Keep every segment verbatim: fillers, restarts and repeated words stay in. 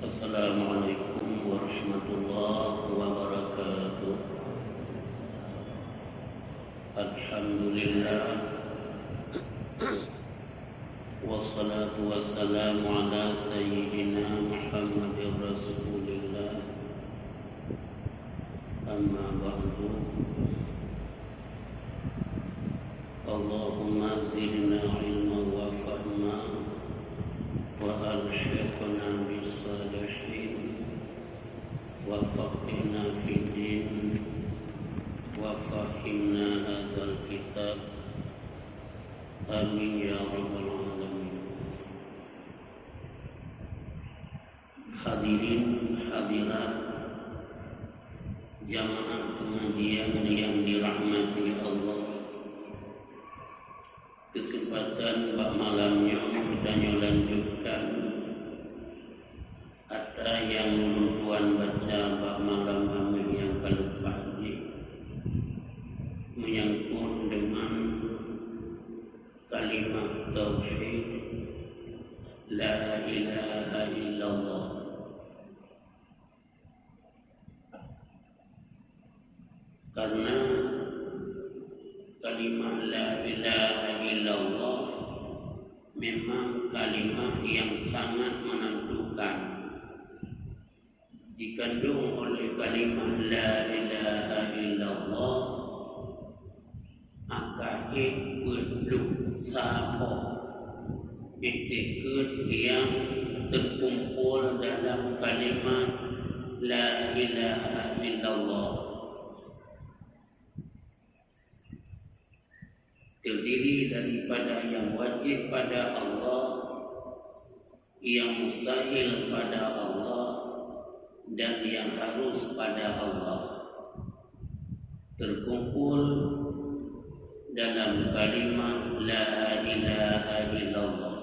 Assalamualaikum warahmatullahi wabarakatuh. Alhamdulillah. Wassalatu wassalamu ala sayyidina Muhammadir Rasulillah. Amma ba'du. Allahumma zidna ilman wa fahma wa alhiqna bis salihin wa faqihna fid din wa fahimna hadzal kitab. Amin ya rabbal alamin. Hadirin hadirat jamaah pengajian yang dirahmati Allah. Kesempatan bak malam nyoe geutanyoe lanjutkan ata nyang ulôn tuan baca bak malam Khamis nyang ka leupah jih, menyangkut dengan kalimat tauhid, la ilaha illallah. Karena kalimat la ilaha illallah memang kalimat yang sangat menentukan. Dikandung oleh kalimat la ilaha illallah, maka ék peuet ploh saboh itikeuet nyang teukumpol dalam kalimat la ilaha illallah. Terdiri daripada yang wajib pada Allah, yang mustahil pada Allah, dan yang harus pada Allah. Terkumpul dalam kalimat la ilaha illallah.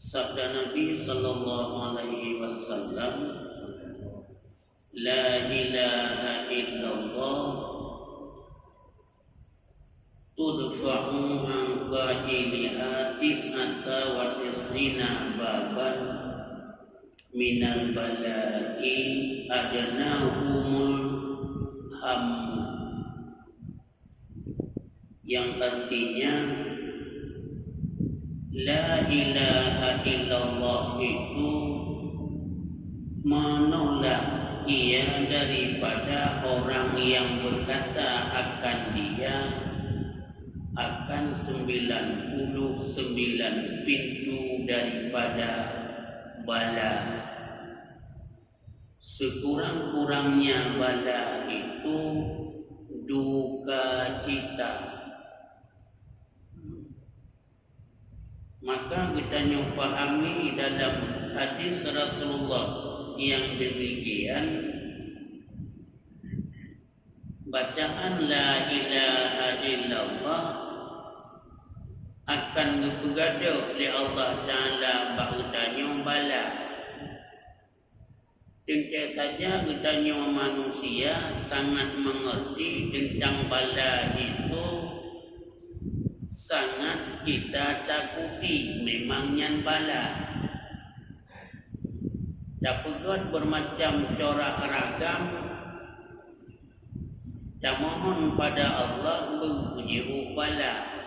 Sabda Nabi sallallahu alaihi wasallam, "La ilaha illallah tudfa'u an qailiha tis'ata wa tis'ina baban minal bala'i adnahumul hammu." Yang artinya, la ilaha illallah itu menolak ia daripada orang yang berkata akan dia akan sembilan puluh sembilan pintu daripada bala. Sekurang-kurangnya bala itu duka cita. Maka geutanyoe pahami dalam hadis Rasulullah yang demikian, bacaan la ilaha illallah akan geupeugah lé Allah Ta'ala bak geutanyoe bala. Teuntée saja geutanyoe manusia sangat mengerti teuntang bala itu, sangat kita takuti memang nyan bala. Tapeugét beumacam corak ragam, tamohon pada Allah beujeuôh bala.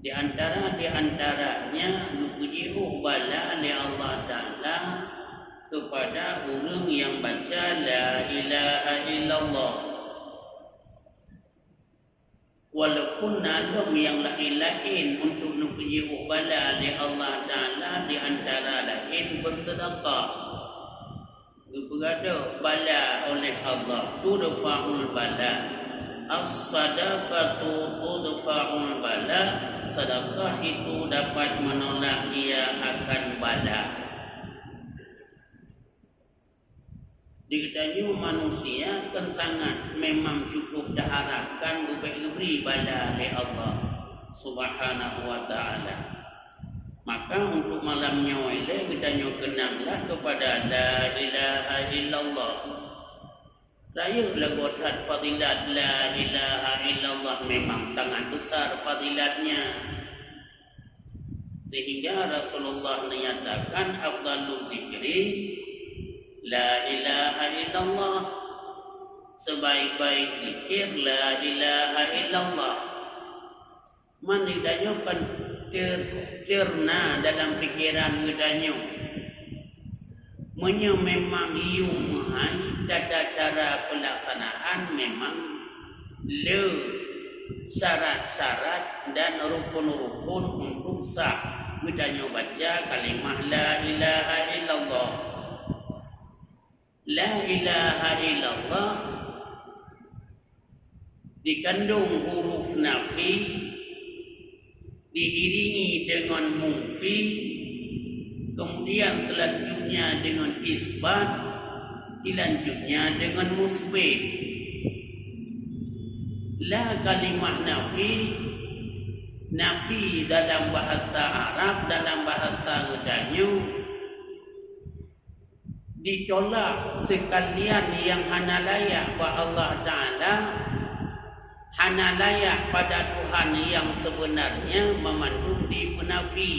Di antara, di antaranya geupeujeuôh bala lé Allah Ta'ala keupada ureuëng nyang baca la ilaha illallah. Walaupun na lom nyang laén-laén untuk neupeujeuôh bala lé Allah Ta'ala, di antara laén beuseudeukah. Geupeugah bala oleh Allah, tudfa'ul bala. As-sadaqatu tudfa'ul bala. Sedekah itu dapat menolak ia akan bala. Di geutanyoe manusia kan sangat memang cukup taharapkan geubri bala lé Allah Subhanahu wa Ta'ala. Maka untuk malam nyoe lé geutanyoe keunanglah kepada la ilaha illallah. Rayeuk lagoe that fadilat la ilaha illallah, memang sangat besar fadilatnya. Sehingga Rasulullah menyatakan, "Afdalu zikri la ilaha illallah." Sebaik-baik zikir la ilaha illallah. Man geutanyoe kan ter-, cerna dalam pikiran geutanyoe. Meunyoe memang yum hai tata cara pelaksanaan, memang le syarat-syarat dan rukun-rukun untuk sah geutanyoe baca kalimah la ilaha illallah. La ilaha illallah dikandung huruf nafi, diiringi dengan munfi, kemudian selanjutnya dengan isbat, dilanjutnya dengan musbit. La kalimah nafi, nafi dalam bahasa Arab, dalam bahasa geutanyoe, ditolak sekalian nyang hana layak bak Allah Ta'ala, hana layak pada Tuhan nyang sebenarnya, meumandum dipeunafi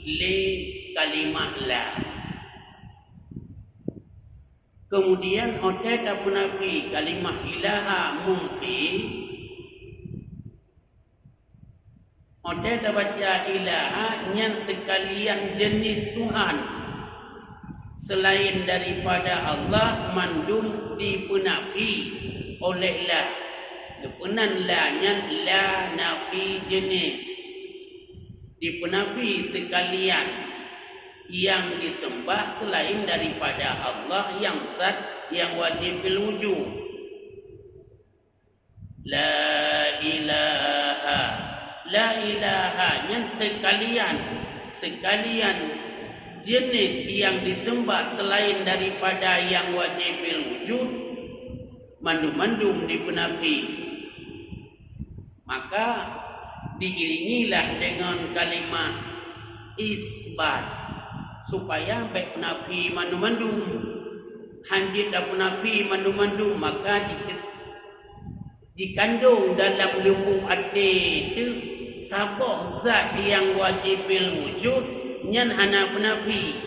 lé kalimah la. Kemudian, watée tapeunafi kalimah ilaha munfi, watée tabaca ilaha nyan sekalian jenis Tuhan selain daripada Allah mandum dipeunafi oleh la. Geupeunan la nyan la nafi jenis. Dipeunafi sekalian nyang disembah selain daripada Allah nyang zat nyang wajib bil wujud. La ilaha. La ilaha nyan sekalian, sekalian jenis nyang disembah selain daripada nyang wajib bil wujud, mandum-mandum dipeunafi. Maka diiringilah dengan kalimah isbat, supaya bék peunafi mandum-mandum. Hanjeuet tapeunafi mandum-mandum, maka di- Jikandong dalam lubong até teuh saboh zat nyang wajéb bil wujud, nyan hana peunafi.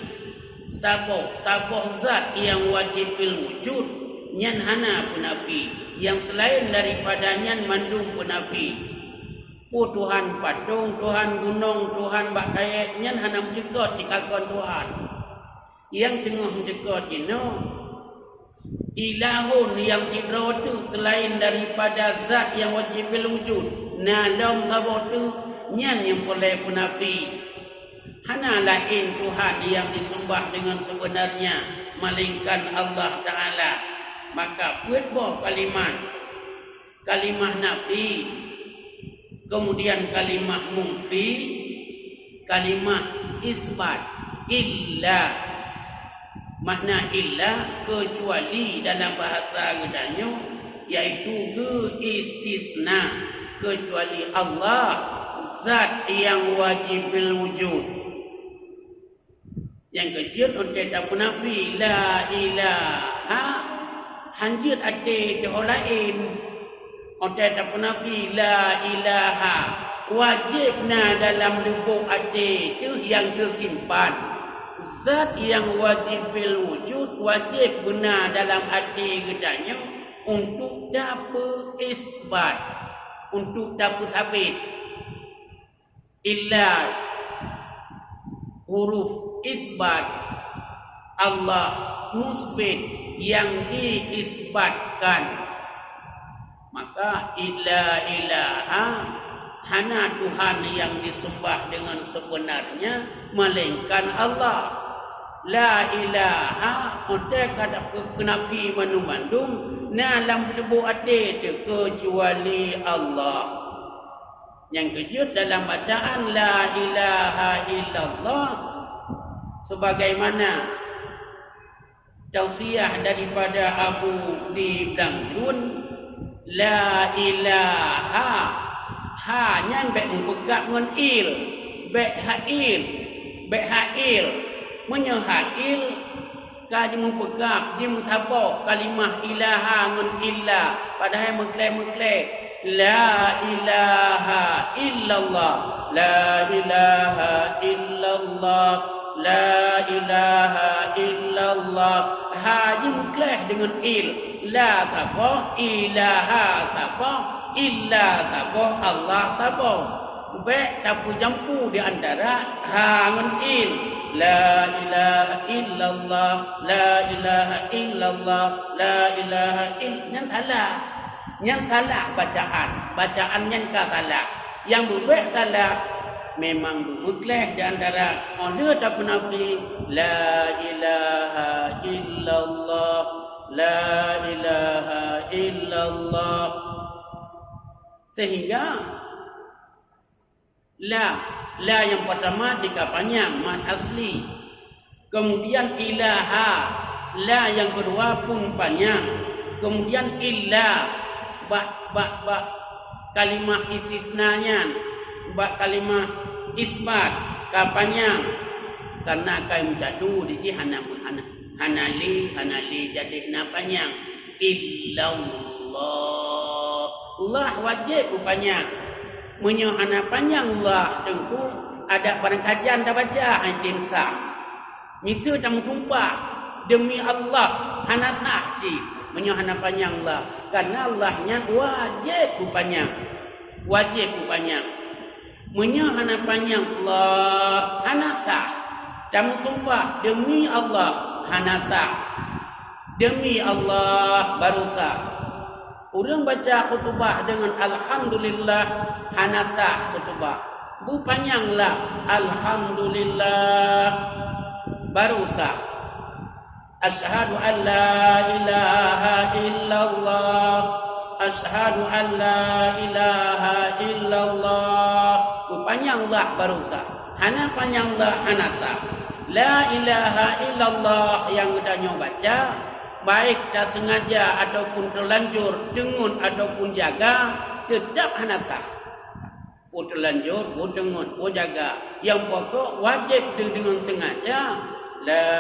Saboh, saboh zat nyang wajéb bil wujud, nyan hana peunafi. Nyang seulaén daripada nyan mandum peunafi. Peue Tuhan patong, Tuhan gunong, Tuhan bak kayèe, nyan hana meucukot sikalkon Tuhan. Nyang teungoh meucukot jinoe, ilahun nyang sidroe teuk seulaén daripada zat nyang wajéb bil wujud, na lom saboh teuk, nyan nyang peureulèe peunafi. Hana laén Tuhan nyang jiseumbah deungon seubeunarnya, melainkan Allah Ta'ala. Maka peuet boh kalimat. Kalimah nafi, kemudian kalimah munfi, kalimah isbat, illa. Makna illa, keucuali dalam bahasa geutanyoe, yaitu geu-istisna, keucuali Allah, zat nyang wajéb bil wujud. Nyang keujeuet, 'oh watèe tapeunafi la ilaha, hanjeuet até teuh laén. 'Oh watèe tapeunafi la ilaha, wajéb na dalam lubong até teuh nyang teusimpan. Zat nyang wajéb bil wujud wajéb beuna dalam até geutanyoe untuk tapeuisbat, untuk tapeusabét. Illa huruf isbat, Allah musbit nyang diisbatkan. Maka la ilaha, hana Tuhan nyang diseumbah deungon seubeunarnya, melainkan Allah. La ilaha, 'oh watèe ka tapeunafi mandum-mandum, na lam lubong até teuh keucuali Allah. Nyang keujeuet dalam bacaan la ilaha illallah, sebagaimana tausiah daripada Abu di Blang Run, la ilaha, ha nyan bèk meupeugah ngon il, bèk ha il, bèk ha il. Meunyoe ha il, ka jimeupeugah, jimeusaboh kalimah ilaha ngon illa, padahai meuklé-meuklé. La ilaha illallah, la ilaha illallah, la ilaha illallah. Ha jimeukleh deungon il. La saboh, ilaha saboh, illa saboh, Allah saboh. Bék tapeujampu di antara ha ngon il. La ilaha illallah, la ilaha illallah, la ilaha ill-, nyan salah. Nyan salah bacaan. Bacaan nyan ka salah. Nyang beubék salah, memang beumeukleh di antara óh lheueh tapeunafi, la ilaha illallah, la ilaha illallah. Sehingga la, la nyang pertama sika panyang, mat asli. Kemudian ilaha, la nyang keudua pun panyang. Kemudian illa, bak, bak, bak kalimah istisna nyan, bak kalimah isbat, ka panyang. Karena ka meucadu di jih hana, hana, hana lé, hana lé jadi na panyang. Illallah. Allah wajéb beupanyang. Meunyoe hana panyang Allah, Teungku, adak barangkajan tabaca hana tem sah. Miseue tameusumpah, "Demi Allah," hana sah cit meunyoe hana panyang Allah. Karena Allah nyan wajéb beupanyang. Wajéb beupanyang. Meunyoe hana panyang Allah, hana sah. Tameusumpah, "Demi Allah," hana sah. "Demi Allah," baru sah. Ureuëng baca khutubah deungon alhamdulillah, hana sah khutubah. Beupanyanglah alhamdulillah, baru sah. Asyhadu an la ilaha illallah. Asyhadu an la ilaha illallah. Beupanyanglah baru sah. Hana panyanglah hana sah. La ilaha illallah nyang geutanyoe baca, baik taseungaja ataupun teulanjur, teungeut ataupun jaga, teutab hana sah. Peue teulanjur, peue teungeut, peue jaga. Nyang pokok wajéb deu-, deungon seungaja, la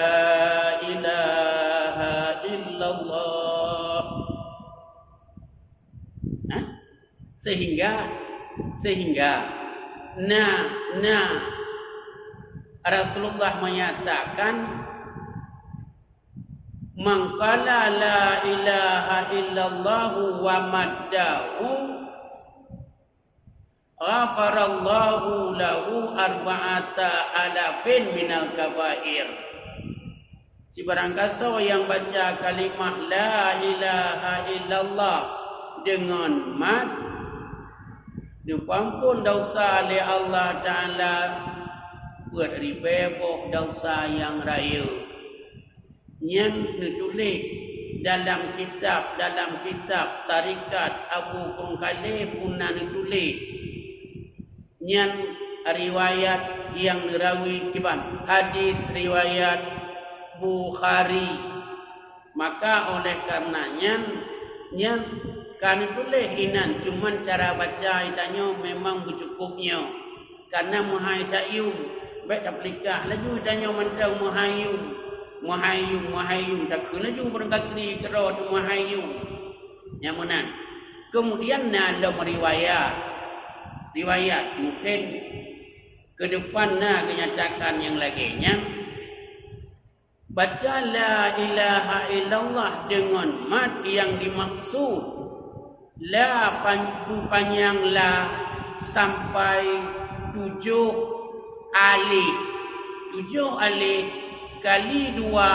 ilaha illallah. Nah, sehingga, sehingga na, na Rasulullah menyatakan, "Man qala la ilaha illallah wa maddahu, ghafarallahu lahu arba'ata alafin minal kabair." Sibarang gasoe nyang baca kalimah la ilaha illallah deungon mat, geupeuampon desya lé Allah Taala peuet ribée boh desya nyang rayeuk. Nyan neutuléh dalam kitab, dalam kitab Tarekat Abu Krung Kalé pun na neutuléh. Nyan riwayat nyang neurawi kiban, hadis riwayat Bukhari. Maka oleh karena nyan, nyan ka neutuléh inan, cuman cara baca geutanyoe memang beucukôp nyoe. Karena meuhai tayum, bék tapeulikah laju tanyoe mantong meuhai yum. Meuhai yum, meuhai yum, takheun laju barangkatri keudroe teumeuhai yum. Nyang meunan. Kemudian na lom riwayat. Riwayat, mungkin keudeupan na geunyatakan nyang lagée nyan. Baca la ilaha illallah deungon mat nyang dimaksud la pan-, beupanyang la sampai tujoh aleh. Tujoh aleh kali dua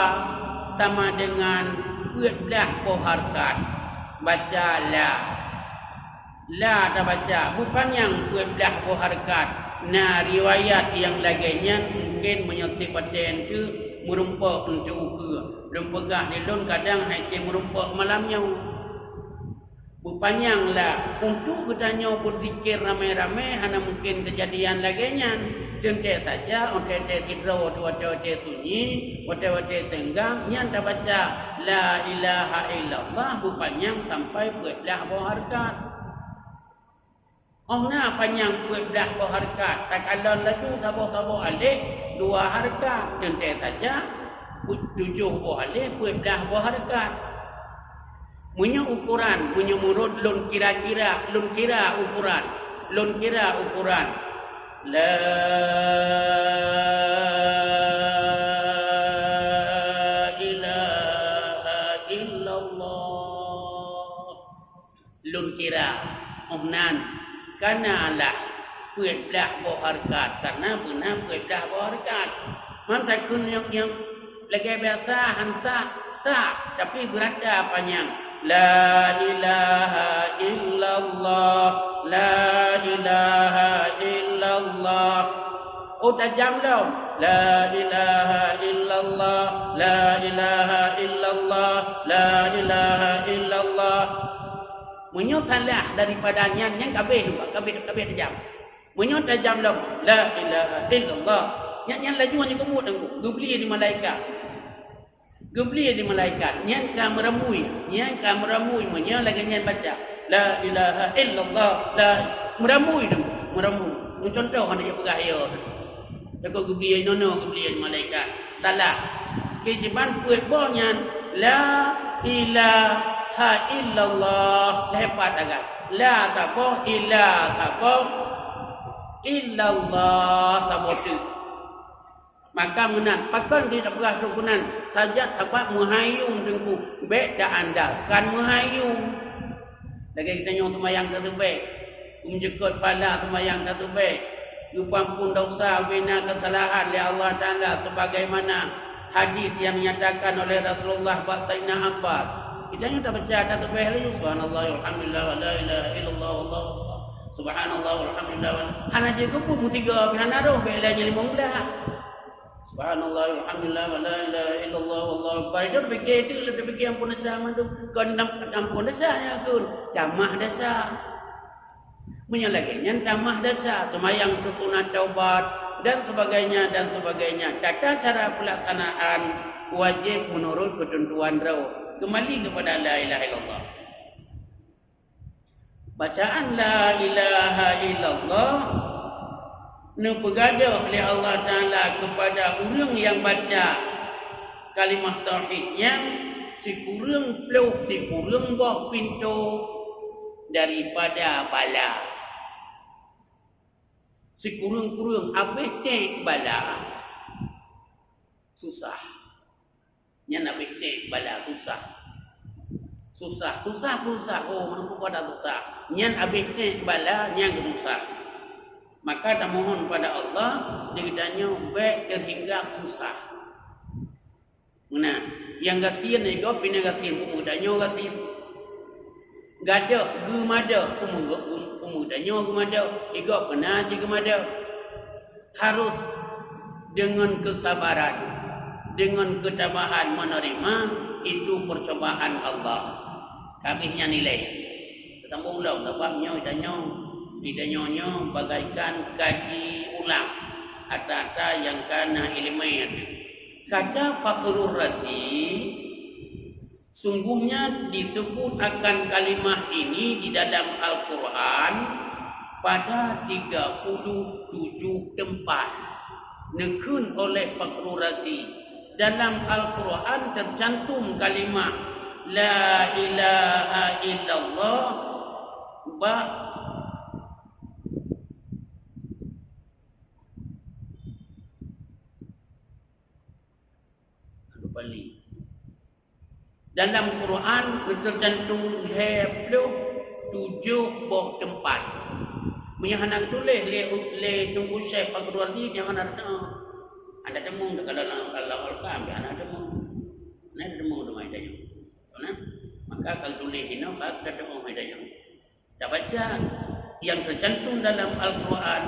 sama dengan peuet blaih boh hareukat. Baca la. La tabaca, beupanyang peuet blaih boh hareukat. Na riwayat nyang lagée nyan mungken meunyoe sipaten teuh meurumpok untuk ukeue. Lôn peugah di lôn kadang hai tém meurumpok malam nyoe. Beupanyang la, untuk geutanyoe beuzikir ramé-ramé hana mungken keujadian lagée nyan. Teuntée saja, watée-watée sidroe, watée-watée sunyi, watée-watée seunggang, nyan tabaca, "La ilaha illallah," beupanyang sampai peuet blaih boh hareukat. Óh na panyang peuet blaih boh hareukat, takalon laju saboh-saboh aleh dua hareukat, teuntée saja peuet, tujoh boh aleh peuet blaih boh hareukat. Meunyoe ukoran, meunyoe meunurot lôn kira-kira, lôn kira ukoran, lôn kira ukoran. La ilaha illallah. Lôn kira, óh nan, ka na lah peuet blaih boh hareukat, kareuna beuna peuet blaih boh hareukat. Man takheun nyang, nyang lagèe biasa han sah, sah, tapi beurata panyang. La ilaha illallah, la ilaha illallah. Oh, tajam lom. La ilaha illallah, la ilaha illallah, la ilaha illallah. Meunyoe salah daripada nyan, nyan ka abéh juga, ka abéh, ka abéh tajam. Meunyoe tajam lom, la ilaha illallah, nyan, nyan laju hana geubeuet anggô, geubri di malaikat. Geubri di malaikat, nyan ka meuramui, nyan ka meuramui, meunyoe lagèe nyan baca, la ilaha illallah, la, meuramui tu, meuramui. Meucuntoh hana jipeugah yo. Takot geubri inoe-noe, geubri di malaikat. Salah. Kiban peuet boh nyan, la ilaha illallah. Lheuh pat agam. La saboh, ila saboh, illallah saboh teuk. Maka meunan, pakon geupeugah trok keunan, saja sabab meuhayong teungku, bèk ta-andalkan meuhayong. Lagèe geutanyoe seumayang tasubèh, geumeujeuet phala seumayang tasubèh, geupeuampon dosa, bina keusalahan lé Allah Taala sebagaimana hadis yang dinyatakan oleh Rasulullah bak Saidina Abbas. Geutanyoe tabaca tasubèh laju, subhanallah, walhamdulillah, wa la ilaha illallah, wallahu akbar. Subhanallah, walhamdulillah, wa la, hana jeuet keupeue meusigoe, hana roh, bèk lé nyan limong blah. Subhanallah, walhamdulillah, wa la ilaha illallah, wallahu akbar. Itu dipikir, itu dipikir ampun dosa mandum. Kon ampun dosa nyan kon, tamah dosa. Meunyoe lagèe nyan tamah dosa, seumayang tutunan taubat, dan sebagainya, dan sebagainya. Tata cara pelaksanaan wajib menurut ketentuan roh. Kembali kepada la ilaha illallah. Bacaan la ilaha illallah neupeugadôh lé Allah Taala keupada ureuëng nyang baca kalimah tauhid nyan sikureueng ploh sikureueng boh pintoe daripada bala. Sikureueng-kureueng abéh teuh bala. Susah. Nyan abéh teuh bala susah. Susah, susah pun susah. Oh, mampu pada susah. Nyan abéh teuh bala nyang susah. Maka tamohon pada Allah, di geutanyoe bèk teuhinggap susah. Meunan, nyang gasien, igob pih na gasien, peumuda nyoe gasien. Gadôh geumadôh, peumuda nyoe geumadôh, igob pih na cit geumadôh. Harus dengan kesabaran, dengan ketabahan menerima itu percobaan Allah. Ka abéh nyan ilèe. Teutambong lom, sabab nyoe tanyoe, di tanyoe nyoe bagaikan kaji ulang ata-ata nyang ka na iéleumé teuh. Kata Fakhrur Razi, sungguhnya disebut akan kalimah ini di dalam Al-Quran pada tiga puluh tujuh tempat. Neukheun oleh Fakhrur Razi, dalam Al-Quran tercantum kalimah la ilaha illallah bak Aduh, Bali. Dalam Quran tercantum lhèe ploh tujoh boh teumpat. Meunyoe hana geutuléh lé, lé Teungku Syekh Fakhrul Razi, nyan hana teumu. Hana teumu, kalau lam, lam Al-Quran, hana teumu. Hana teumu teuma tanyoe. Nah, maka ka geutuléh inoe, ka geutuléh inoe. Tabaca nyang teucantum dalam Al-Quran,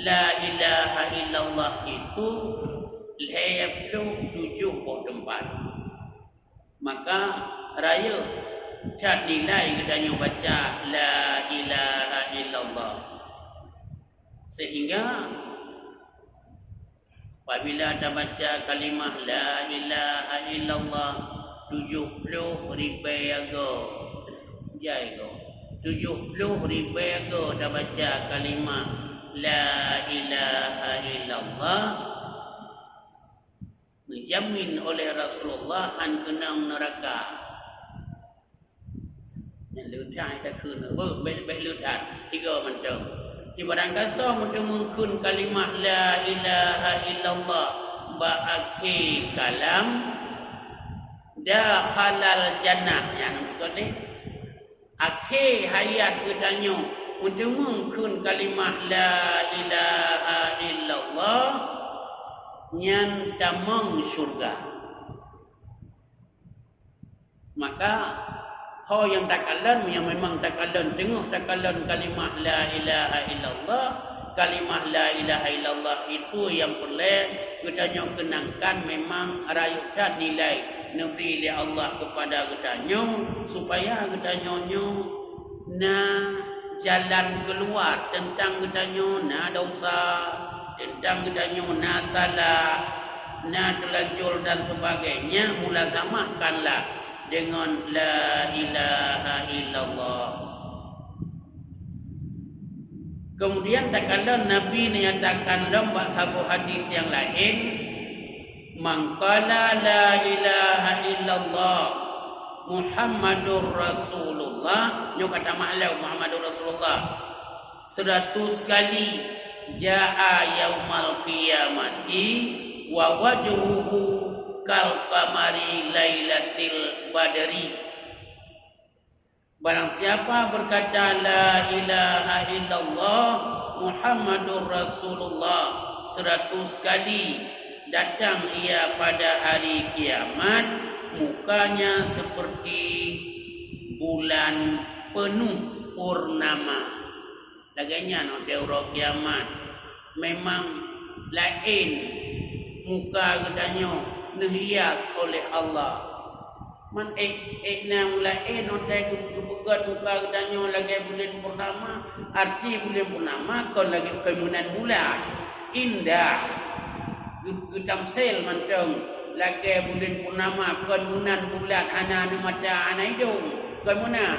la ilaha illallah itu lhèe ploh tujoh boh teumpat. Maka rayeuk that nilai geutanyoe baca la ilaha illallah. Sehingga apabila tabaca kalimah la ilaha illallah tujoh ploh ribèe go, jai go, tujoh ploh ribèe go tabaca kalimah la ilaha illallah, neujamin oleh Rasulullah han keunong neuraka. Nyang le that takheun, beuh, bèk, bèk le that. Tiga mantong. Sibarang kasoe meuteumeung kheun kalimah la ilaha illallah bak akhé kalam, dakhalal jannah, nyan beutôi deh. Akhé hayat geutanyoe meuteumeung kheun kalimah la ilaha illallah, nyan tamong syeuruga. Maka, ho nyang takalon, nyang memang takalon, teungoh takalon kalimah la ilaha illallah, kalimah la ilaha illallah itu nyang peureulèe geutanyoe keunangkan memang rayeuk that nilai neubri lé Allah keupada geutanyoe, supaya geutanyoe nyoe na jalan keuluwa teuntang geutanyoe na desya, teuntang geutanyoe na salah, na teulanjur dan sebagainya, mulazamahkanlah deungon la ilaha illallah. Keumudian takalon Nabi neunyatakan lom bak saboh hadis nyang laén, "Man qala la ilaha illallah Muhammadur Rasulullah," nyoe ka tamaklau Muhammadur Rasulullah, "seuratus kali, jaa yaumal qiyamati wa wajhuhu kal qamari lailatil badri." Barang siapa berkata, "La ilaha illallah Muhammadur Rasulullah," seratus kali, datang ia pada hari kiamat, mukanya seperti bulan penuh purnama. Lagèe nyan watèe uroe kiamat, memang laén muka geutanyoe neuhias oleh Allah. Man ék, ék na laén watèe geu-, geupeugöt muka geutanyoe lagèe buleuen purnama, arti buleuen purnama kon lagèe kon meunan bulan, indah. Geu-, geutamsil mantong lagèe buleuen purnama, kon meunan bulan, hana aneuk mata, hana idông, kon meunan.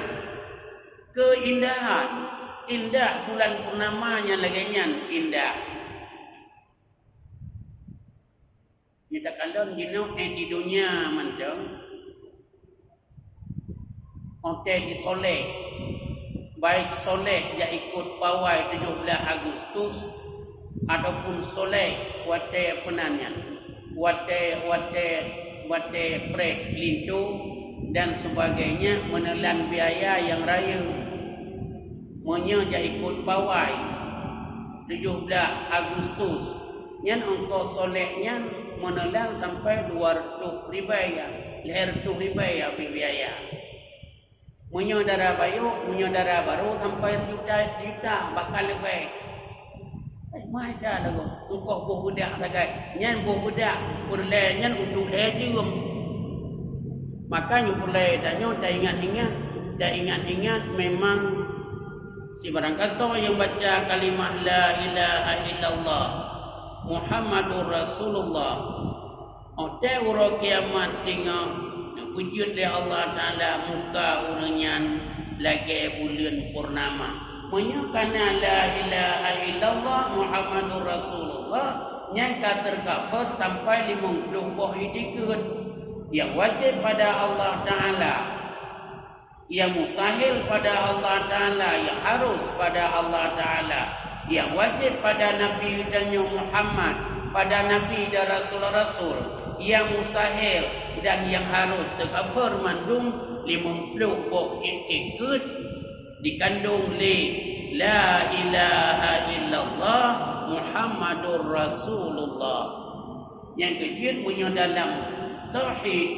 Keuindahan, indah bulan purnama nyang lagèe nyan indah. Nyang takalon jinoe, eh, di donya mantong, watèe jisolek, baik solek jak ikot pawai tujoh blah Agustus, ataupun solek watèe peunan nyan, watèe, watèe, watèe preh linto dan sebagainya, meuneulan biaya nyang rayeuk. Meunyoe jak ikot pawai tujoh blah Agustus, nyan ongkos solek nyan meuneulan sampai dua reutôh ribèe, lhèe reutôh ribèe habéh biaya. Meunyoe dara bayeuk, meunyoe dara barô sampai sijuta, sijuta, bahkan leubeh. Eh, meuaja lagoe, ongkos boh beudak sagai. Nyan boh beudak peureulèe nyan untuk lhèe jeuem. Maka nyoe peureulèe tanyoe taingat-ingat, taingat-ingat memang sibarang kasoe nyang baca kalimah la ilaha illallah Muhammadur Rasulullah. Watèe uroe kiamat singoh neupeujeuet lé Allah Taala muka ureueng nyan lagèe buleuen purnama. Meunyoe kana la ilaha illallah Muhammadur Rasulullah, nyan ka teukaphot sampai limong ploh boh iktikeut nyang wajéb pada Allah Taala. Nyang mustahil pada Allah Taala, nyang harus pada Allah Taala, nyang wajéb pada Nabi geutanyoe Muhammad, pada Nabi dan rasul-rasul, nyang mustahil dan nyang harus teukaphot mandum limong ploh boh iktikeut dikandong lé la ilaha illallah Muhammadur Rasulullah. Nyang keujeuet meunyoe dalam tauhid,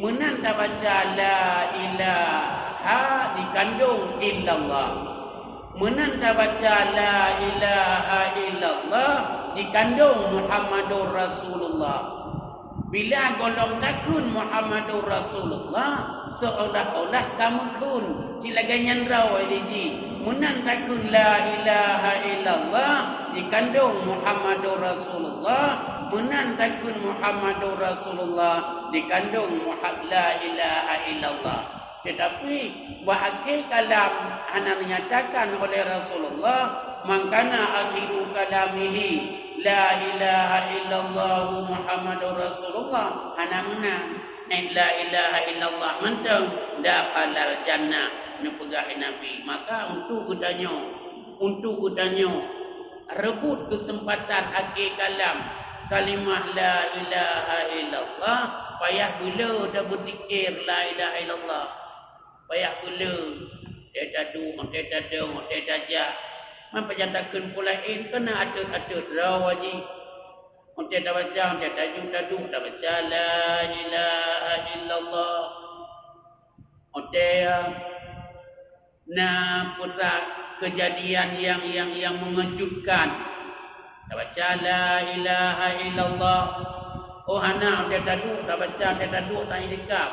meunan tabaca la ilaha dikandong illallah. Meunan tabaca la ilaha illallah dikandong Muhammadur Rasulullah. Bila gohlom takheun Muhammadur Rasulullah, seolah-olah ka meukheun, cit lagèe nyan droe lé jih. Meunan takheun la ilaha illallah, jikandong Muhammadur Rasulullah, meunan takheun Muhammadur Rasulullah, jikandong Muha-, la ilaha illallah. Tetapi, bak akhé kalam hana dinyatakan oleh Rasulullah, "Man kana akhiru kalamihi la ilaha illallah Muhammadur Rasulullah," hana meunan. Nyan la ilaha illallah mantong, dakhalal jannah. Neupeugah Nabi, maka untuk geutanyoe, untuk geutanyoe reubot keuseumpatan akhé kalam kalimah la ilaha illallah, payah beu le tabeuzikir la ilaha illallah. Payah beu le, watèe taduek, watèe tadong, watèe tajak. Man pajan takheun peue laén, keunan ateuet-ateuet droe jih. Watèe tabaca, watèe taduek, taduek, tabaca la ilaha illallah. Watèe na peue keujadian nyang, nyang, nyang meungejutkan, tabaca la ilaha illallah. Oh hana, watèe taduek, tabaca, watèe taduek, taiktikaf,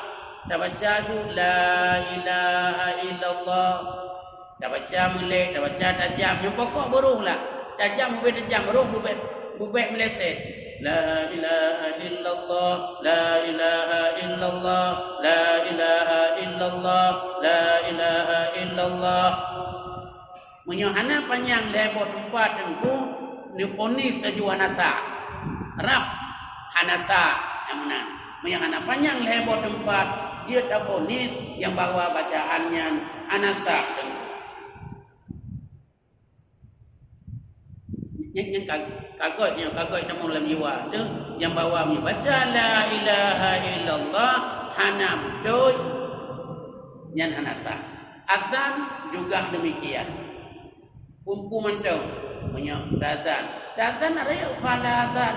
tabaca ju la ilaha illallah. Tabaca meulek, tabaca tajam, nyang pokok beuroh lah. Tajam ubé tajam, roh bubek, bubek meuleset. La ilaha illallah, la ilaha illallah, la ilaha illallah, la ilaha illallah. Meunyoe hana panyang lhèe boh teumpat teungku, neuponis laju hana sah. Rab hana sah nyang meunan. Meunyoe hana panyang lhèe boh teumpat, jeuet taponis nyang bahwa bacaan nyan hana sah teungku. Nyang, nyang ka-, ka göt, nyang ka göt tamong lam jiwa teuh, nyang bahwa meunyoe baca la ilaha illallah hana beutôi, nyan hana sah. Azan juga demikian. Peue-peue mantong, meunyoe tazan, tazan ada ya fala azan.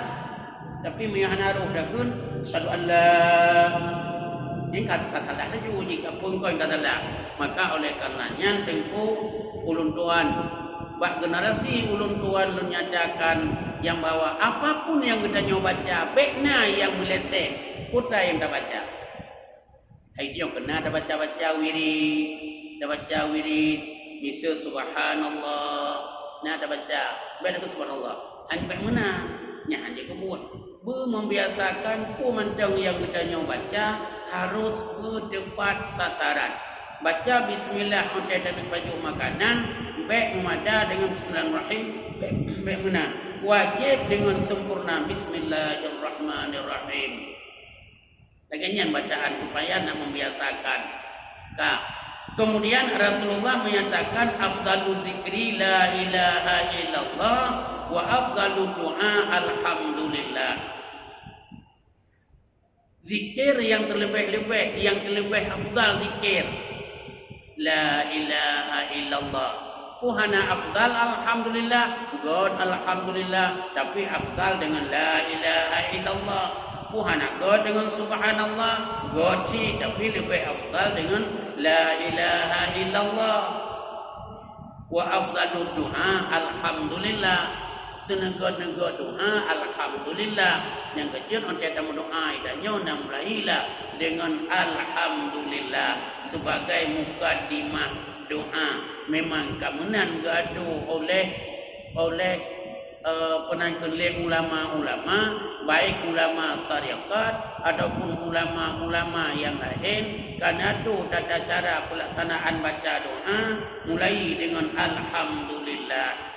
Tapi meunyoe hana roh takheun, asyhadu an la, nyan ka, ka salah laju jih, ka phon kon ka salah. Maka oleh karena nyan teungku ulôn tuan, bak generasi ulôn tuan lôn nyatakan nyang bahwa apapun nyang geutanyoe baca, bèk na nyang meuleset peue nyang tabaca. Hai nyoe keunan tabaca-baca wirid, tabaca wirid, miseue subhanallah, na tabaca, bèk takheun subhanallah. Hana bèk meunan, nyan hana jeuet keu buet. Beumeubiasakan peue mantong nyang geutanyoe baca harôh beuteupat sasaran. Baca bismillah watèe taneuk pajoh makanan, bèk meumada deungon bismillahirrahmanirrahim, bèk, bèk meunan. Wajéb deungon sempurna bismillahirrahmanirrahim. Lagèe nyan bacaan supaya nak membiasakan. Ka. Kemudian Rasulullah menyatakan, "Afdalu zikri la ilaha illallah wa afdalu du'a alhamdulillah." Zikir yang terlebih-lebih, yang terlebih afdal zikir. La ilaha illallah. Peue hana afdal, alhamdulillah, göt alhamdulillah, tapi afdal deungon la ilaha illallah. Peue hana göt deungon subhanallah, göt cit, tapi leubeh afdal deungon la ilaha illallah. Wa afdalud du'a alhamdulillah. Seuneugöt-neugöt doa alhamdulillah. Nyang keujeuet watèe tameudoa tanyoe na mulailah deungon alhamdulillah sebagai mukadimah doa. Memang ka meunan geuatoe oleh, oleh, eh, peunan kheun lé ulama-ulama, baik ulama tarekat ataupun ulama-ulama nyang laén, ka na atoe tata cara peulaksanaan baca doa mulai deungon alhamdulillah.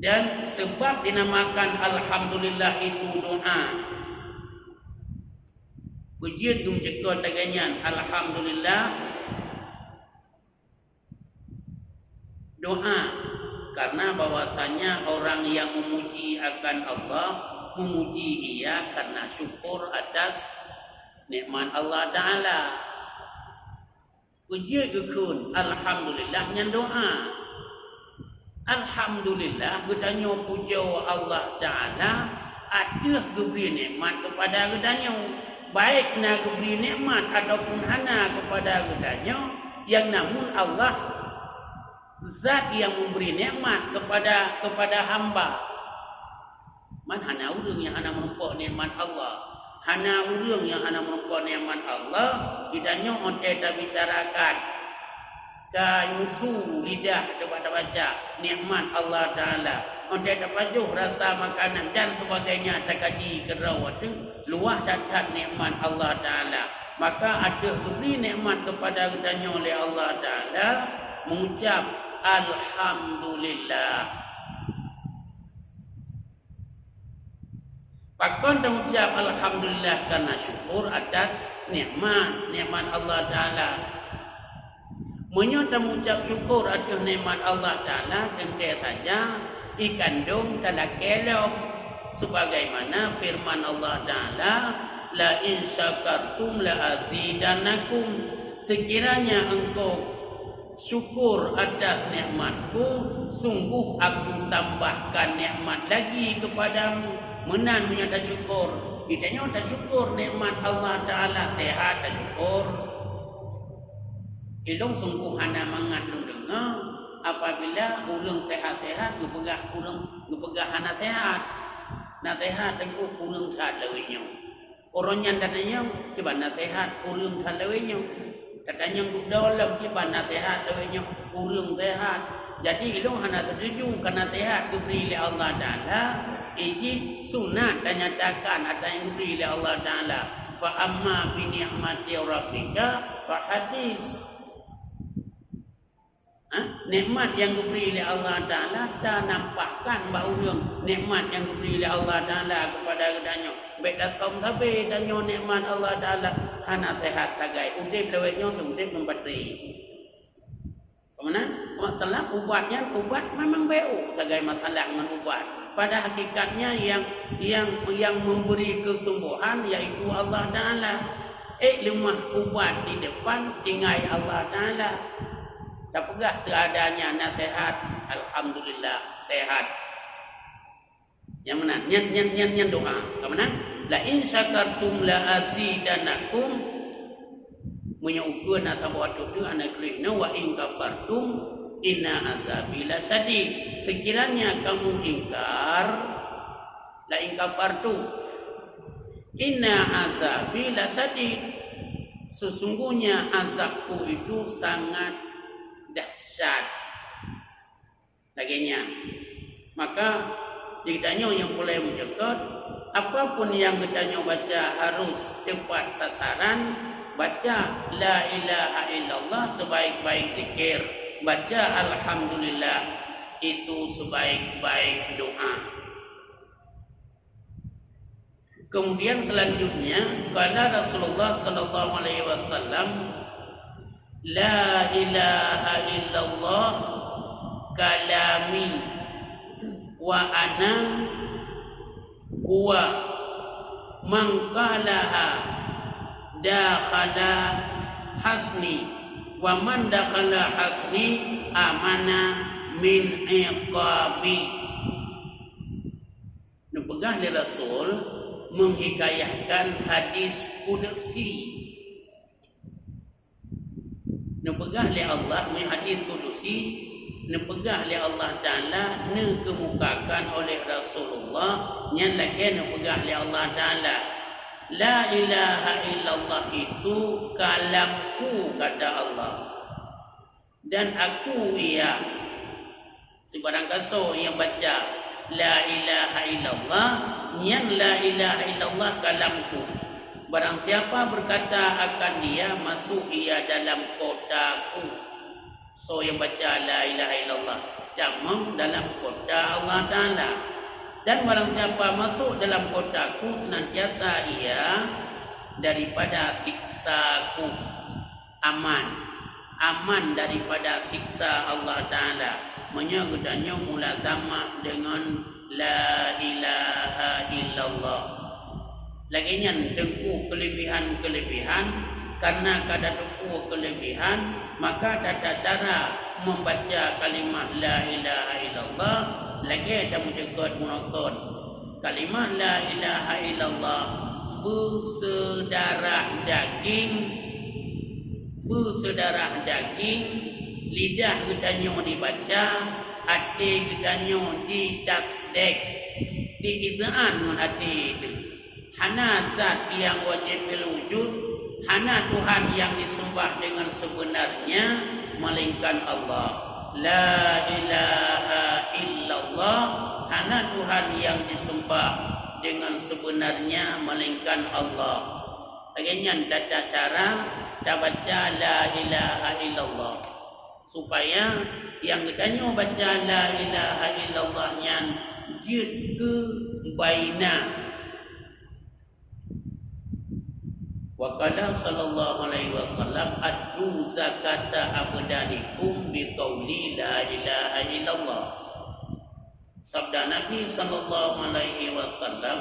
Dan sebab dinamakan alhamdulillah itu doa. Peue jeuet geumeucukot lagèe nyan, alhamdulillah, doa. Karena bahwasanya orang yang memuji akan Allah, memuji Ia karena syukur atas nikmat Allah Ta'ala. Peue jeuet geukheun alhamdulillah nyan doa. Alhamdulillah, geutanyoe pujoe Allah Ta'ala ateueh geubri nikmat keupada geutanyoe. Baik na geubri nikmat ataupun hana keupada geutanyoe, nyang na meunan Allah zat nyang meubri nikmat keupada, keupada hamba. Man hana ureueng nyang hana meurumpok nikmat Allah. Hana ureueng nyang hana meurumpok nikmat Allah, geutanyoe watèe tabicarakan, ka musu lidah teubak tabaca nikmat Allah Ta'ala. Watèe tapajoh rasa makanan dan sebagainya, takaji keudroe watèe luwah that-that nikmat Allah Ta'ala. Maka ateueh geubri nikmat keupada geutanyoe lé Allah Ta'ala, mengucap alhamdulillah. Pakon teuucap alhamdulillah? Karena syukur atas nikmat, nikmat Allah Taala. Meunyoe tamucab syukur ateueh nikmat Allah Taala, teuntée saja ikandong talakée lom, sebagaimana firman Allah Taala, "La in syakartum la azidannakum." Sekiranya engkau syukur atas nikmat-Ku, sungguh Aku tambahkan nikmat lagi kepadamu. Meunan meunyoe tasyukur. Geutanyoe tasyukur nikmat Allah Taala, sehat tasyukur. Ilong sungguh hana mangat lôn deungoe apabila ureuëng sehat-sehat geupeugah ureuëng geupeugah hana sehat. Na sehat teungku kureueng that lawét nyoe. Uroe nyan tatanyong kiban na sehat kureueng that lawét nyoe. Tatanyong dudoe lom kiban na sehat lawét nyoe kureueng sehat. Jadi ilong hana setuju kana sehat geubri lé Allah Taala, iji sunat tanyatakan ata nyang geubri lé Allah Taala. Fa amma bi ni'mati rabbika fa hadis. Ha? Nikmat nyang geubri lé Allah Taala tanampakkan bak ureuëng nikmat nyang geubri lé Allah Taala keupada geutanyoe. Bék tasöm sabe tanyoe nikmat Allah Taala hana sehat sagai udeb lawét nyoe udeb meubatri. Kemana? Masalah ubat nyan ubat memang beu sagai masalah ngon ubat. Pada hakikatnya yang yang yang memberi kesembuhan yaitu Allah Taala. Eh leumah ubat di depan tinggai Allah Taala. Tapeugah seadanya na sehat, alhamdulillah sehat. Nyang meunan, nyan nyan nyan nyan doa. Ka meunan? La in syakartum la azidannakum. Meunyoe ukeue na saboh ateueh hana tuléh nyoe wa in kafartum inna azabi lasyadid. Sekiranya kamu ingkar, la in kafartum inna azabi lasyadid. Sesungguhnya azab-Ku itu sangat dahsyat. Lagée nyan. Maka di geutanyoe nyang peureulée meucokot, apapun nyang geutanyoe baca harus teupat sasaran, baca la ilaha illallah sebaik-baik zikir, baca alhamdulillah itu sebaik-baik doa. Kemudian selanjutnya, qala Rasulullah sallallahu alaihi wasallam, "La ilaha illallah kalami wa ana huwa, man qalaha dakhala hasni, wa man dakhala hasni amana min iqabi." Neupeugah lé Rasul meuhikayahkan hadis kudusi. Neupeugah lé Allah, meuhadis kudusi, neupeugah lé Allah Taala, neukeumukakan oleh Rasulullah, nyan lagée neupeugah lé Allah Taala, "La ilaha illallah itu kalamku," kata Allah. Dan aku ia. Sibarang gasoe nyang baca la ilaha illallah, nyan la ilaha illallah kalamku. Barang siapa berkata akan dia, masuk ia dalam kotaku. Soe nyang baca la ilaha illallah, tamong dalam kota Allah Taala. Dan barang siapa masuk dalam kotaku, senantiasa ia daripada siksaku. Aman. Aman daripada siksa Allah Taala meunyoe geutanyoe mulazamah deungon la ilaha illallah. Lagée nyan teungku keulebihan-keulebihan, kareuna ka tateupeue keulebihan, maka tata cara membaca kalimah la ilaha illallah lagée tameucukot meunokot. Kalimah la ilaha illallah beuseudarah daging, beuseudarah daging, lidah geutanyoe dibaca, até geutanyoe ditasdek, diizaan ngon até teuh. Hana zat nyang wajéb wujud, hana Tuhan nyang diseumbah deungon seubeunarnya, melainkan Allah. La ilaha illallah, hana Tuhan nyang diseumbah deungon seubeunarnya, melainkan Allah. Lagée nyan tata cara tabaca la ilaha illallah, supaya nyang geutanyoe baca la ilaha illallah nyan jeuet keu baina. Wa qala sallallahu alaihi wasallam, "Addu zakata abdanikum biqauli la ilaha illallah." Sabda Nabi sallallahu alaihi wasallam,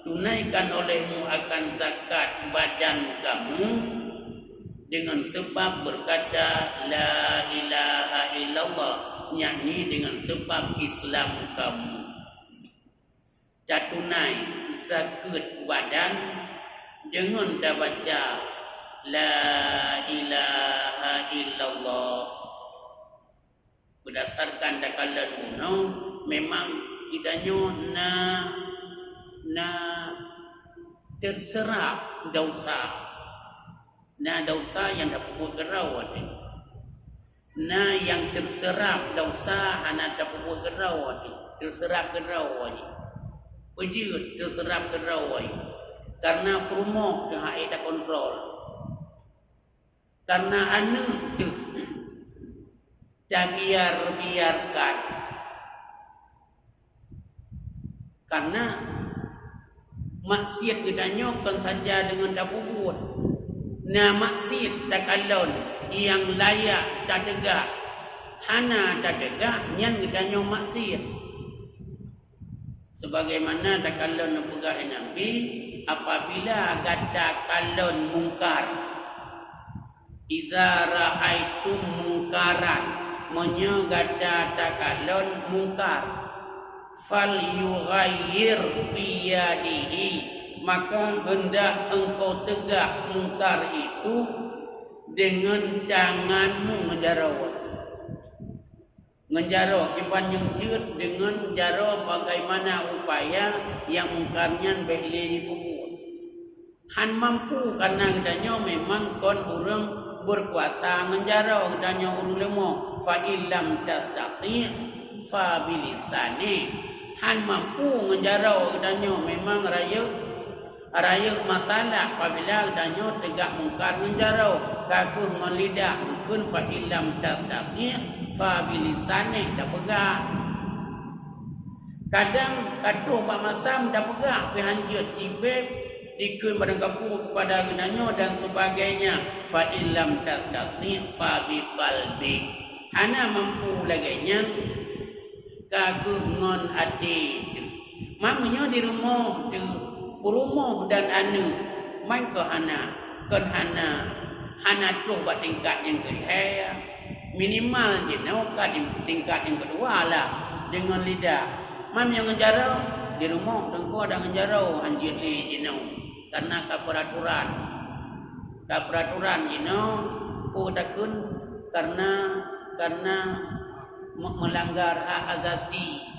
"Tunaikan olehmu akan zakat badan kamu dengan sebab berkata, 'La ilaha illallah,' yakni dengan sebab Islam kamu." Tatunai zakeuet badan deungon tabaca, "La ilaha illallah." Berdasarkan takalon bunoe, memang geutanyoe na, na teuseurap desya. Na desya nyang tapeubuet keudroe teuh. Na nyang teuseurap desya hana tapeubuet keudroe teuh, teuseurap keudroe jih. Peue jeuet teuseurap keudroe jih? Kareuna peurumoh teuh hana takontrol. Kareuna aneuk teuh tabiar-biarkan. Kareuna maksiet geutanyoe kon saja deungon tapeubuet. Na maksiet takalon nyang layak tateugah, hana tateugah, nyan geutanyoe maksiet. Sebagaimana takalon neupeugah lé Nabi, "Apabila gata kalon mungkar, iza ra'aitum mungkaran, meunyoe gata takalon mungkar, falyughayyir biyadihi, maka hendak engkau teugah mungkar itu deungon tanganmu ngon jaroe." Ngon jaroe, kiban nyang jeuet deungon jaroe bagaimana upaya nyang mungkar nyan bék lé jipeubuet. Han mampu, kareuna geutanyoe memang kon ureuëng beukuasa ngon jaroe, geutanyoe ureuëng leumoh. Fa illam tastati', fa bilisanih. Han mampu ngon jaroe, geutanyoe memang rayeuk Rayeuk masalah apabila geutanyoe teugah mungkar ngon jaroe, ka kheueh ngon lidah, geukheun, "Fa illam tastati', fa bilisanih," tapeugah. Kadang ka troh bak masa tapeugah, pih hanjeuet jibéb dikheun barangkapeue keupada geutanyoe dan sebagainya. "Fa illam tastati', fa biqalbik." Hana mampu lagée nyan, ka kheueh ngon até teuh. Man meunyoe di rumoh teuh, peurumoh dan aneuk, man kon hana, kon hana, hana troh bak tingkat nyang keulhée, minimal jinoe ka di tingkat nyang keudua lah deungon lidah. Man meunyoe ngon jaroe, di rumoh teungku ada ngon jaroe hanjeuet lé jinoe, kareuna ka peuraturan. Ka peuraturan jinoe, peue takheun, kareuna, kareuna me-, meulanggar hak asasi.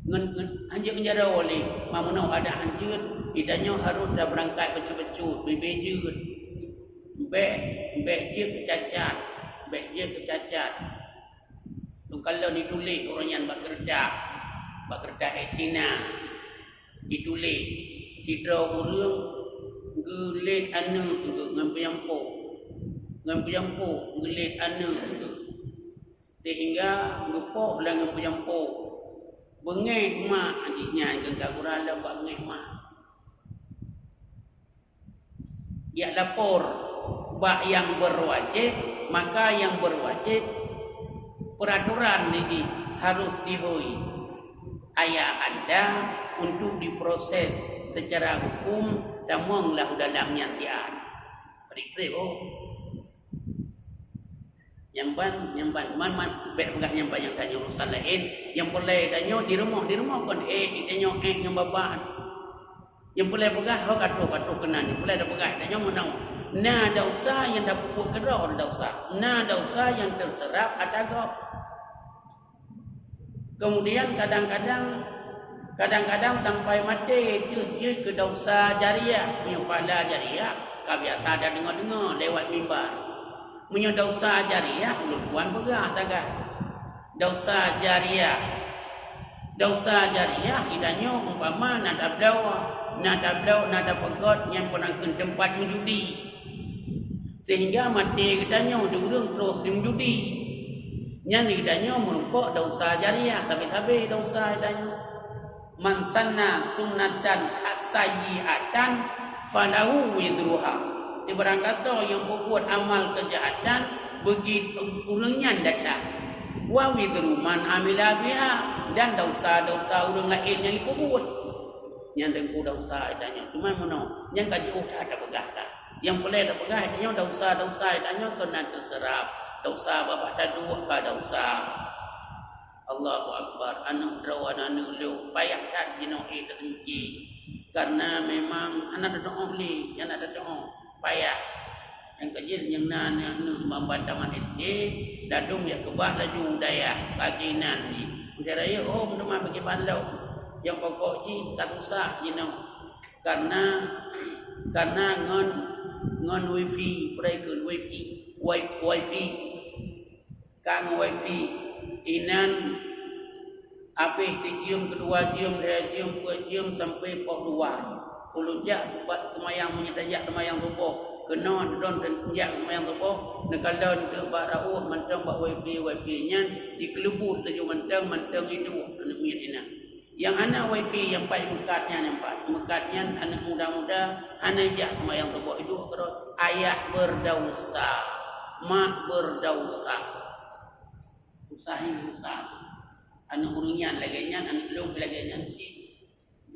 Ngon, ngon, hanjeuet ngon jaroe lé, mameunoe adat hanjeuet, geutanyoe harôh tabeurangkat bacut-bacut, bèk-bèk jeuet. Bèk, bèk jeuet keu cacat, bèk jeuet keu cacat. Teukalon jituléh uroe nyan bak keureutah, bak keureutah éh Cina. Jituléh, sidroe ureuëng geulét aneuk geuh ngon peunyampo, ngon peunyampo geulét aneuk geuh. Sehingga geupoh lé ngon peunyampo. Beungéh mak jih nyan, geugura lom bak beungéh mak. Jak lapor bak nyang berwajéb, maka nyang berwajéb peuraturan jih harôh dihôi ayah anda untuk diproses secara hukum, tamong lah u dalam nyan siat. Padit trép, oh. Nyang ban, nyang ban, man, man, bèk peugah nyang ban nyang tanyoe urusan laén. Nyang peureulèe tanyoe di rumoh, di rumoh kon éh, di tanyoe éh nyang babah. Nyang peureulèe peugah, ho ka troh, ka troh keunan. Nyang peureulèe tapeugah, tanyoe meunoe. Na desya nyang tapeubuet keudroe desya. Na desya nyang teuseurap ata gob. Kemudian kadang-kadang, kadang-kadang sampai maté teuh jeuet keu desya jariah, meunyoe pahala jariah, ka biasa tadeungoe-deungoe lewat mimbar. Meunyoe desya jariah, ulôn tuan peugah sagai. Desya jariah. Desya jariah, geutanyoe umpama na tabloe, na tabloe, na tapeugöt nyang peunan kheun teumpat meujudi. Sehingga maté geutanyoe di ureuëng terus di meujudi. Nyan geutanyoe meurumpok desya jariah, sabe-sabe desya geutanyoe. "Man sanna sunnatan sayyi'atan falahu wizruha." Sibarang gasoe nyang peubuet amal keujahatan, bagi ureuëng nyan desya. "Wa wizru man amila biha," dan desya-desya ureuëng laén nyang jipeubuet. Nyan teungku desya tanyoe. Cuma meunoe, nyang ka jiôh that tapeugah that. Nyang peureulée tapeugah tanyoe desya-desya tanyoe keunan teuseurap. Desya babah taduek ka desya. Allahu Akbar, aneuk droe, aneuk lôn, payah that jinoe ék taseumiki. Karena memang hana tatu'oh lé, hana tatu'oh, payah. Nyang keujeuet nyang na aneuk-aneuk ban tamat S D, ladôm jak keubah laju u dayah, ka keunan jih. Meunteuk rayeuk hom teuma bagi ban lom. Nyang pokok jih ka susah jinoe. Karena, karena ngon, ngon wifi, peue kheun wifi, wifi, wifi. Ka ngon wifi, inan habéh sijeuem, keudua jeuem, lhée jeuem, peuet jeuem, sampoe poh dua. Ulôn jak bak seumayang, meunyoe tajak seumayang suboh, keunoe droen jak seumayang suboh, neukalon teuk bak raôh mantong bak wifi, wifi nyan jikeuleubut laju mantong, mantong iduek aneuk miet inan. Nyang hana wifi, nyang paih meukat nyan, nyang paih meukat nyan aneuk muda-muda hana jak seumayang suboh, iduek keudroe, ayah berdausa, mak berdausa. Susah, susah. Aneuk ureuëng nyan lagée nyan, aneuk lôn lagée nyan cit.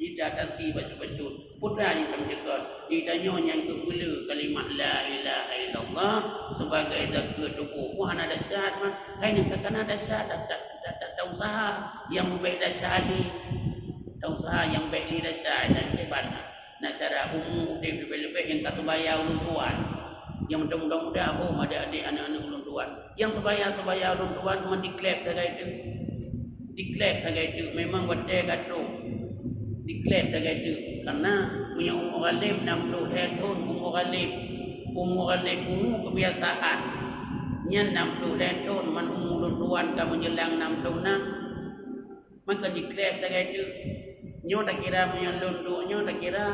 Jitatasie bacut-bacut. Peue nyang tameuceukat? Geutanyoe nyang keubeuleu kalimah la ilaha illallah sibagai zakeuet tuboh. Wah, hana desya, man. Hai nyan ka kana desya, ta-, ta-, ta-, ta-, tausaha nyang bék desya lé. Tausaha nyang bék lé desya, dan kiban na. Na cara umu udeb leubeh-leubeh nyang ka seubaya ulôn tuan. Nyang muda-muda, oh, adik-adik, aneuk-aneuk ulôn tuan. Nyang seubaya-seubaya ulôn tuan meudiklek sagai teuk. Diklek sagai teuk, memang watée ka trok. Diklek sagai teuk. Karena meunyoe umu ghaleb nam ploh lhée thon umu ghaleb. Umu ghaleb umu keubiasaan. Nyan nam ploh lhée thon, man umu ulôn tuan ka meujeulang nam ploh nam. Maka diklek sagai teuk. Nyoe takira meunyoe lôn duek nyoe takira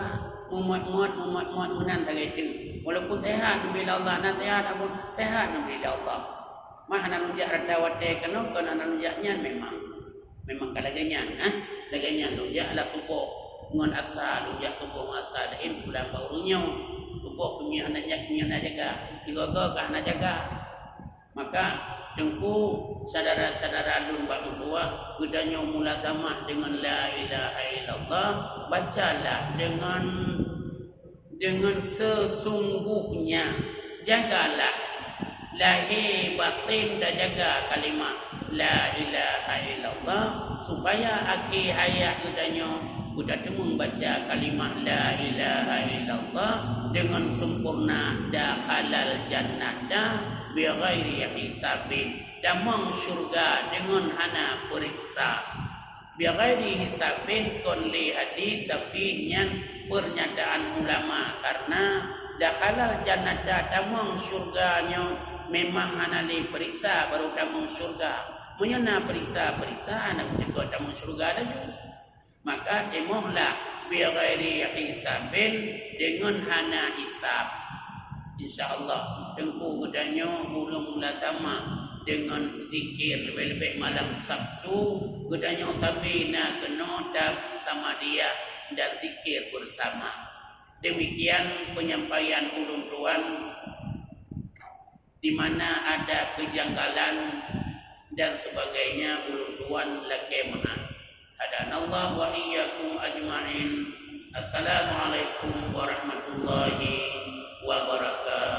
meumat-mat, meumat-mat meunan sagai teuk. Walaupun sehat neubri lé Allah, na sehat, ampôn, sehat neubri lé Allah. Mah hana lôn jak rata watée keunoe, kon hana lôn jak nyan memang. Memang ka lagée nyan, ah. Lagée nyan lôn jak lam suboh ngon asa, lôn jak suboh ngon asa, laén pulang bak ureuëng nyoe. Suboh keumiet hana jak, keumiet hana jaga. Tiga-tiga ka hana jaga. Maka, teungku, syedara-syedara lôn bak meutuwah, geutanyoe mulazamah deungon la ilaha illallah, bacalah deungon, deungon sesungguhnya. Jagalah lahé baten tajaga kalimah la ilaha illallah, supaya akhé hayat geutanyoe geutateumeung baca kalimah la ilaha illallah deungon sempurna, dakhalal jannata bighairi hisabin, tamong syeuruga deungon hana peuriksa. Bighairi hisabin kon lé hadis, tapi nyan peurnyataan ulama, karna dakhalal jannata, tamong syeuruga nyoe memang hana lé peuriksa baru tamong syeuruga. Meunyoe na peuriksa-peuriksa, hana geucok tamong syeuruga laju. Maka timohlah bighairi hisabin, deungon hana hisab. Insya Allah, teungku geutanyoe ureuëng mulazamah deungon zikir leubeh-leubeh malam Sabtu, geutanyoe sabe na keunoe tab sama dia dan zikir bersama. Demikian penyampaian ulôn tuan. Di mana ada kejanggalan dan sebagainya, ulôn tuan lakée meu'ah. Hadanallah wa iyyakum ajma'in. Assalamualaikum warahmatullahi wabarakatuh.